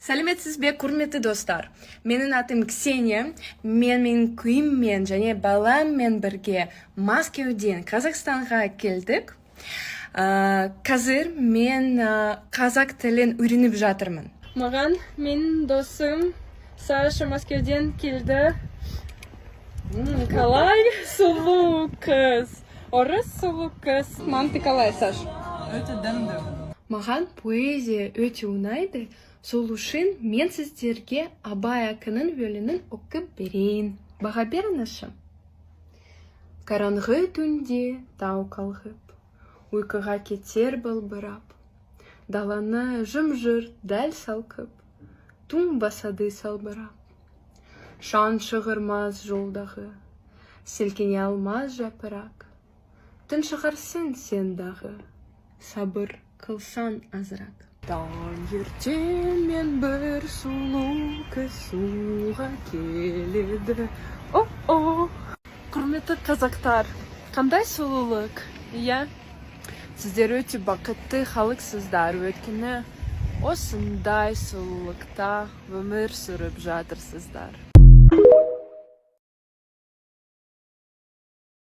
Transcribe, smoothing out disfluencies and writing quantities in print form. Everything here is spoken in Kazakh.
Сәлеметсіз бе, құрметті достар! Менің атым Ксения. Мен менің күйіммен және баламмен бірге Мәскеуден Қазақстанға келдік. Қазір мен қазақ тілін үйреніп жатырмын. Маған менің досым Саша Мәскеуден келді. Қалай сұлу қыз. Орыс сұлу қыз. Манты қалай, Саш? Өте дәмді. Маған поэзия өте ұнайды. Сол үшін мен сіздерге Абай ақынның өлеңін оқып берейін. Баға беріңізші. Қараңғы түнде тау қалғып, ұйқыға кетер балбырап, даланы жым-жырт дәл салқып, түн басады салбырап. Шаң шығармас жолдағы, сілкіне алмас жапырақ. Тыншығарсың сен дағы, сабыр қылсаң азырақ. Таңертеңмен бір сұлу қыз суға келеді. О-о! Құрметті қазақтар, қандай сұлулық, иә? Сіздер өте бақытты халықсыздар, өйткені осындай сұлулықта өмір сүріп жатырсыздар.